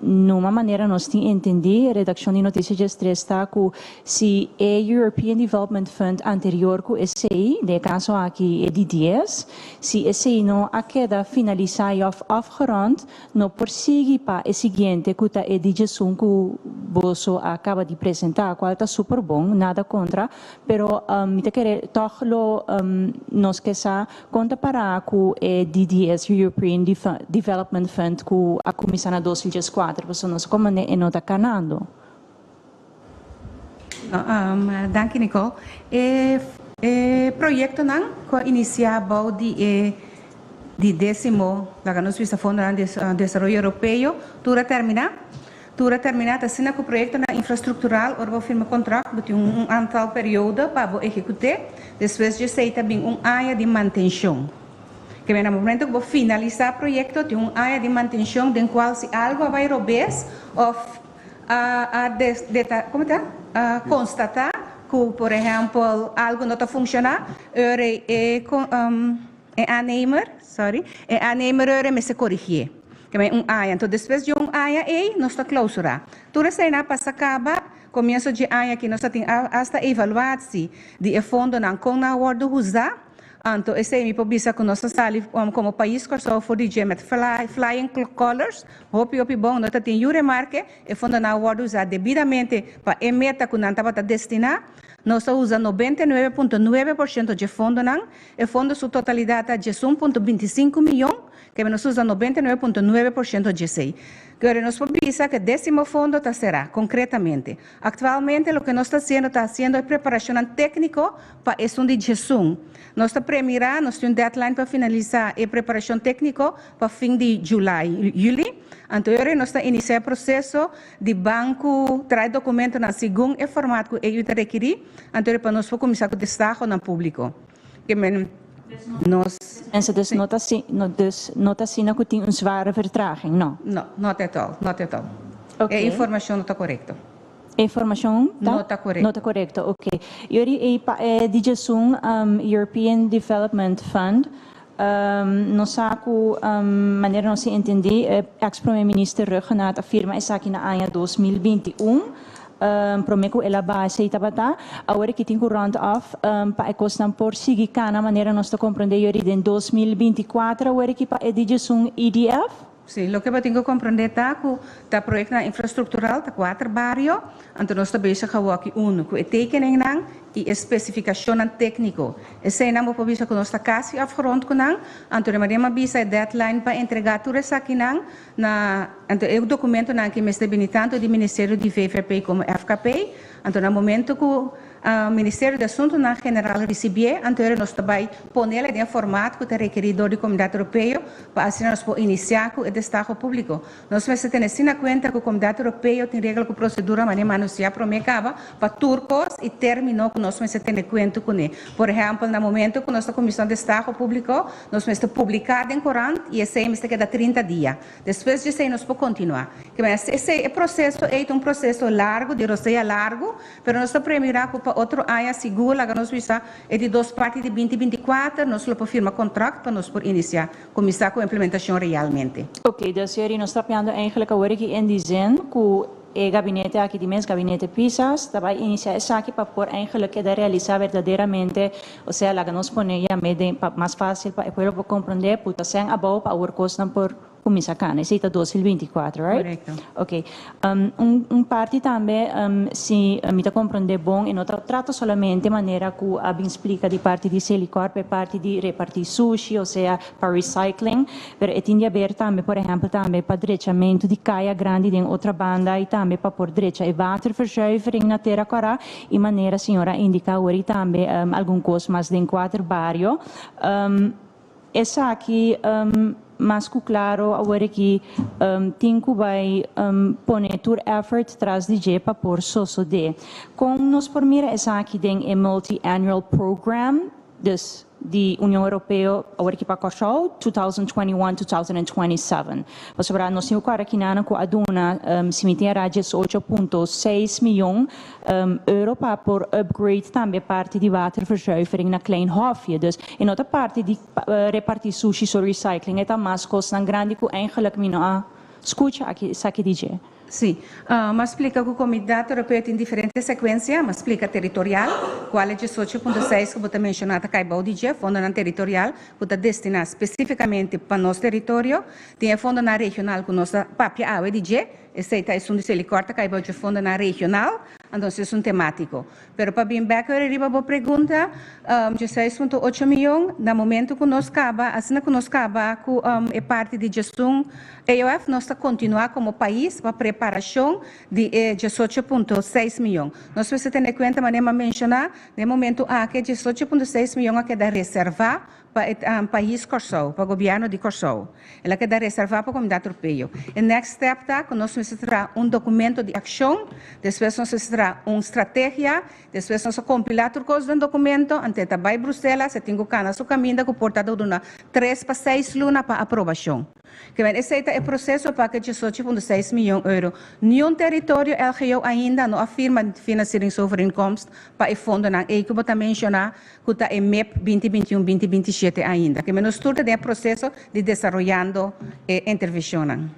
F: Numa manera nos tin entendí, redakshon di Notisia 13 ta ku si e European Development Fund anterior ku esei, den e kaso aki e di 10, si esei no a keda finalisá i òf afgerond, no por sigui pa e siguiente ku ta e di 11 ku boso a kaba di presentá, kual ta super bon, nada kontra, pero mi ta kere tòg lo nos ke sa Kon ta pará ku e DDS, European Development Fund, ku a kuminsá na 2014, pasobra nos komand'é e no ta kanando?
C: Danki Nicole. E e proyektonan ku a inisiá bou di e di désimo, laga nos bisa Fondonan di Desaroyo Europeo, tur a terminá. Tur a terminá ta asina ku proyektonan infrastruktural ora bo firma kontrakt bo tin un antal periodo pa bo ehekut'é, despues dje esei ta bin un aña di mantenshon. Ke na momento ku bo finalisá proyekto tin un aña di mantenshon den kual si algu a bai robes òf a a komo ta a konstatá ku por ehèmpel algu no ta funshoná ora e E aannemer, sorry, e aannemer ora mester korigié. Ke men un aña. Anto despues di un aña ei nos ta klausurá. Tur esei nan a pasa kaba, komienso dje aña aki nos a tin asta evaluatsie di e fondonan kon nan a wòrdu huzá. Anto esei mi por bisa ku nos a sali komo pais Kòrsou for di dje met flying colors, hopi hopi bon, no ta tin yu remarke, e fondonan a wòrdu huzá debidamente pa e meta ku nan tabata destiná. Nos a usa 99.9% dje fondonan. E fondo su totalidat ta 11.25 miyon, ke nos usa 99.9% djesei. Kere nos por bisa ku e désimo fondo ta será, konkretamente. Aktualmente loke nos ta hasiendo ta hasiendo e preparashonnan tékniko pa esun di 11. Nos ta premirá, nos tin un deadline pa finalisá e preparashon tékniko pa fin di julai, yüli. Anto e ora nos ta inisiá e proseso di banku trae dokumentonan segun e format ku EU ta rekirí, anto e ora pa nos por kuminsá ku destahonan públiko. Ke men nos.
F: Mensen, dus no ta si, no, dus no ta asina ku tin un zware vertraging, no?
C: No, not at all, not at all.
F: Oké.
C: E informashon no ta korekto.
F: E informashon ta?
C: No ta korekto.
F: No ta korekto, oké. Yori, e pa e di djesun European Development Fund, nos sa ku manera nos a entendí e eks prome minister Rhuggenaath a firma esaki na aña 2021. Prome ku el a baha esei tabata. Awor aki tin ku rond off pa e kosnan por sigui kana manera nos ta komprondé yori den 2024 awor aki pa e di 11 EDF.
C: Sí, loke bo tin ku komprondé ta ku ta proyektonan infrastruktural ta kuater bario, anto nos ta bezig awor aki unu ku e tekeningnan i e spesifikashonnan tékniko. Eseinan bo por bisa ku nos ta kasi afgerond ku nan, anto riba den a bisa e deadline pa entregá tur esakinan na anto e dokumentonan aki mester bini tantu di Ministerio di VVP komo FKP, anto na momento ku Ministerio di Asuntunan General risibié, anto nos ta bai ponele den e formato ku ta rekerí dor di Komunidat Europeo pa asina nos por inisiá ku e destaho públiko. Nos mester tene asina kuenta ku Komunidat Europeo tin regla ku prosedura manera manusiá promé kaba pa tur kos i término ku nos mester tene kuenta kuné. Por ehèmpel, na momento ku nos ta kuminsá un destaho públiko, nos mester publiká den korant i esei mester keda 30 dia. Despues di esei nos por kontinuá. Esei e proseso ei ta un proseso largu, di rosea largu, Pero nos ta premirá ku pa otro aña sigur laga nos bisa e di dos parti di 2024 nos lo por firma kontrakt pa nos por inisiá, kuminsá ku implementashon realmente.
F: Oké, dus Jerry, nos ta piando eigenlijk awor aki in die zin ku e gabinete aki di mes, gabinete Pisas, ta bai inisiá esaki pa por eigenlijk keda realisá berdaderamente, osea laga nos pone yam'é den pa mas fásil pa e pueblo por komprondé, puta sèn abou pa awor kosnan por Kuminsá kana, esei ta 2024, right?
C: Korekto.
F: Ok. Un parti tambe, si mi ta komprondé bon, e no ta trata solamente manera ku a bin splika di parti di Selicorp, e parti di repartí sushi, osea pa recycling, pero e tin di haber tambe, por ehèmpel tambe pa drechamentu di kaya grandi den otra banda i tambe pa por drecha e waterverzuivering na Tera Kòrá i manera señor a indiká awor i tambe algun kos mas den kuater bario. Esaki mas ku klaro awor aki tin ku bai pone tur effort tras di dje pa por sosodé. Kon nos por mira esaki den e multi-annual program, dus di Union Europeo awor aki pa Kòrsou, 2021-2027? Pasobra nos tin ku kòrda kinanan ku a duna si mi tin era 18.6 miyon euro pa por upgrade tambe parti di waterverzuivering na Klein Hofje. Dus e no ta parti di reparti sushi so recycling, e ta mas kosnan grandi ku eigenlijk mi no a.
K: Skucha aki esaki di dje.
C: Sí. M'a splika ku Komunidat Europeo tin diferente sekuensia. M'a splika teritorial, kual e 18.6 ku bo ta menshoná ta kai bou di dje, fondonan teritorial ku ta destiná spesífikamente pa nos teritorio. Tin e fondonan regional ku nos ta papia awe di dje, esei ta esun di Selikor ta kai bou dje fondonan regional, antonses esun temátiko. Pero pa bin bek ora riba bo pregunta, 16.8 miyon, na momento ku nos kaba, asina ku nos kaba ku e parti di 11 EOF, nos ta kontinuá komo pais pa preparashon di e 18.6 miyon. Nos mester tene kuenta, manera mi a menshoná, den e momento aki e 18.6 miyon a keda reservá pa e pais Kòrsou, pa gobièrnu di Kòrsou. El a keda reservá pa Komunidat Europeo. E next step ta ku nos mester traha un dokumento di akshon, despues nos mester traha un strategia, despues nos a kompilá tur kos den dokumento, ante ta bai Bruselas, e tin ku kana su kaminda ku por ta duna tres pa seis luna pa aprobashon. Kimen esei ta e proseso pa ke 18.6 miyon euro. Niun teritorio LGO ainda no a firma financieringsovereenkomst pa e fondonan ei ku bo ta menshoná ku ta e mep 2021, 2027 ainda. Kimen nos tur ta den e proseso di desaroyando e intervenshonnan.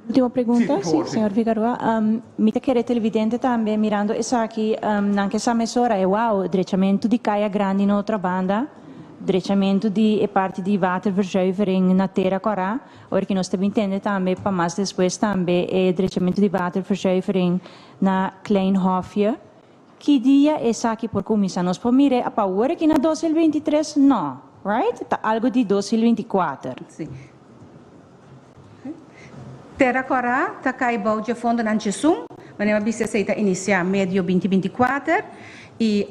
K: Ultimo pregunta, si, señor Figaroa. Mi ta kere televidente tambe mirando esaki, nan ke sa mesora e wow, drechamentu di Kaya Grandi na otro banda, drechamentu di e parti di waterverzuivering na Tera Kòrá, ora ki nos ta bin tende tambe pa mas despues tambe e drechamentu di waterverzuivering na Klein Hofje. Ki dia esaki por kuminsá? Nos por mir'é pa awor aki na 2023? No, right? Ta algu di 2024.
C: Sí. Tera Kòrá ta kai bou dje fondonan djesun, manera mi a bisa esei ta inisiá medio 2024 i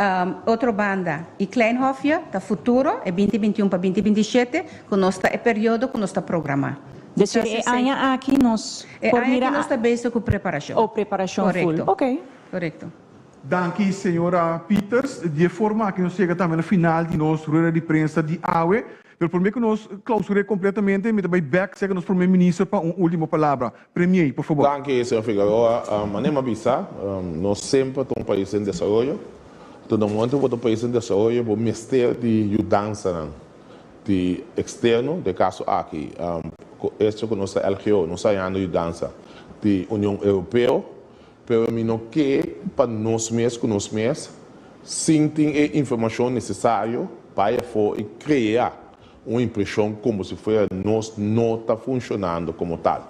C: otro banda i Klein Hofje ta futuro, e 2021 pa 2027, ku nos ta e periodo ku nos ta programá.
K: Desir e aña aki nos por mira.
C: E aña aki nos ta bezig ku preparashon.
K: Oh, preparashon full.
C: Korekto.
K: Oké.
C: Korekto.
A: Danki señora Pieters. Di e forma aki nos yega tambe na final di nos rueda di prensa di awe. Pero prome ku nos klausur'é kompletamente mi ta bai bèk serka nos prome minister pa un ultimo palabra. Premier, por fabor.
H: Danki señor Figueroa. Manera mi a bisa, nos semper ta un pais den desaroyo. Anto na momento ku bo ta un pais den desaroyo bo mester di yudansanan di eksterno, den e kaso aki echo ku nos ta LGO, nos ta hañando yudansa di Union Europeo. Pero mi no ke pa nos mes ku nos mes, sin tin e informashon nesesario, bai afó i krea un impreshon komo si fuera nos no ta funshonando komo tal.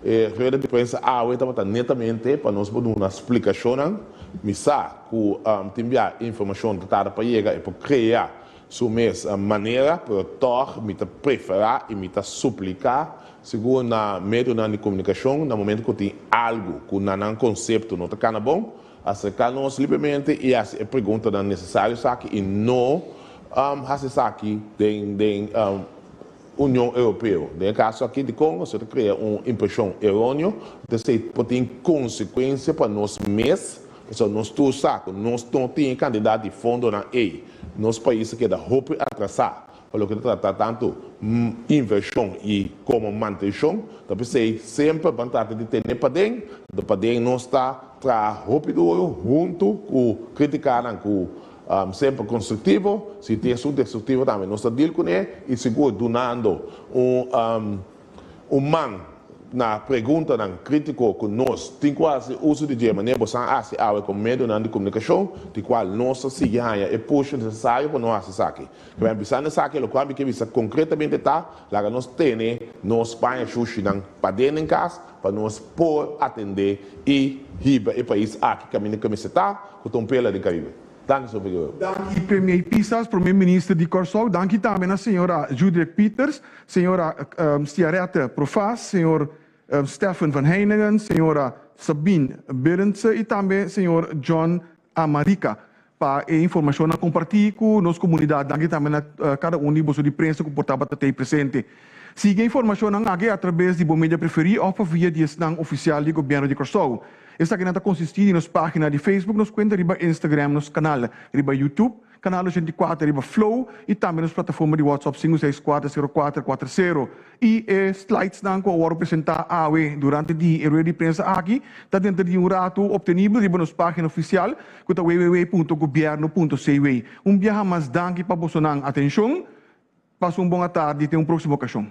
H: E rueda di prensa awe tabata netamente pa nos por duna splikashonnan. Mi sa ku tin bia informashon ta tarda pa yega, e por krea su mes manera, pero tòg mi ta preferá i mi ta supliká Sigur na medionan di komunikashon, na momento ku tin algu ku na nan konsepto no ta kana bon, aserká nos libremente i hasi e preguntanan nesesario esaki i no hasi esaki den den Union Europeo. Den e kaso aki dikon nos ta krea un impreshon eroneo, esei por tin konsekuensia pa nos mes, pasobra nos tur sa ku nos no tin e kantidat di fondonan ei. Nos pais a keda hopi atrasá Pa loke ta trata tantu invershon i komo mantenshon, ta p'esei semper ban trata di tene paden, anto paden nos ta traha hopi duru huntu ku kritikanan ku semper konstruktivo, si tin esun destruktivo tambe nos ta deal kuné i sigur dunando un Un man na preguntanan kritiko ku nos tin ku hasi uso di dje manera bosan a hasi awe ku medionan di komunikashon, di kual nos ta sigui haña e push nesesario pa nos hasi esaki. Ke men bisando esaki, lokual mi ke bisa konkretamente ta, laga nos tene nos paña shushinan paden den kas pa nos por atendé i hiba e pais aki kaminda ku e mester ta, ku ta un perla den Karibe. Danki, señor Figueroa.
A: Danki Premier Pisas, Prome Minister di Kòrsou. Danki tambe na señora Judrick Pieters, señora Stiarette Profas, señor Stephen van Heiningen, señora Sabine Berendse i tambe señor John Amarika pa e informashonnan kompartí ku nos komunidat. Danki tambe na kada un di boso di prensa ku por tabata tei presente. Sigui e informashonnan aki atrabes di bo media preferí òf pa via di esnan ofisial di Gobièrnu di Kòrsou. Esakinan ta konsistí di nos página di Facebook, nos kuenta riba Instagram, nos kanal riba YouTube, Kanal 84 riba Flow i tambe nos plataforma di WhatsApp 5640440. I e slidesnan ku a wòrdu presentá awe durante di e rueda di prensa aki ta denter di un ratu optenibel riba nos página ofisial ku ta www.gobierno.cw. Un biaha mas danki pa bosonan atenshon. Pasa un bon atardi i te un próksimo okashon.